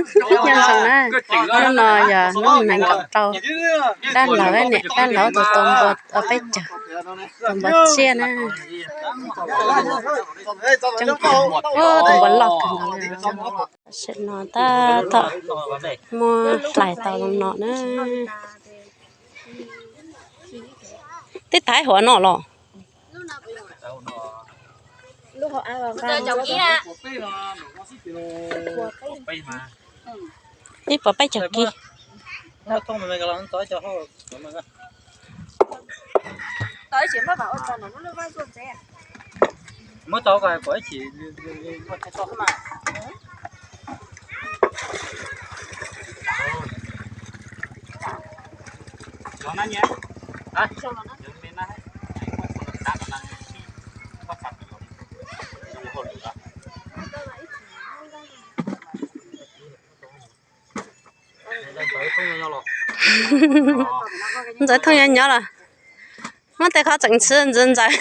Nyob zoo na, hnub no yog hnub nees nkaum rau, dab laug, niam dab laug tus tau npua peb caug, tus npua tsiaj na. Coob kawg, tus npua loj kawg nkaus li. Tam sim no tab tom muab hlais tau zoo no na. Twb tag huav no los? Ib puas peb caug kib. Ntxawv thooj nyob nyob los? Muab tej qhov tseem ntxhw ntxwv ntxawv.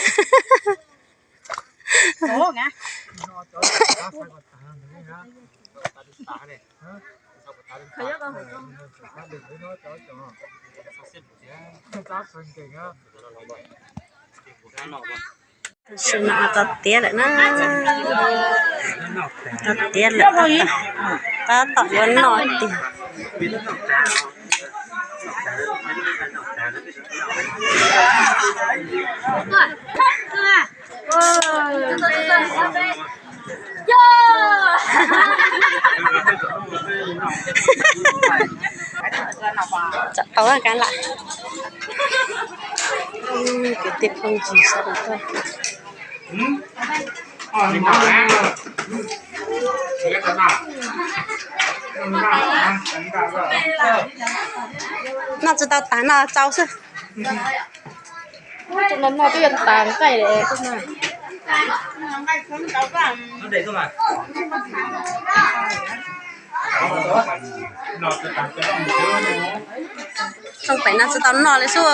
Tam sim no tau tiav lawm na. Tau tiav lawm, tab tom yuav noj tiag. Tsam tau kab lam. Kwv tij phooj ywg sawv daws tuaj. Noj tsis tau tas, noj tsau xwb. Tus no noj twb yuav tas nqaij lawm. Txooj pem no tsis tau noj li xwb.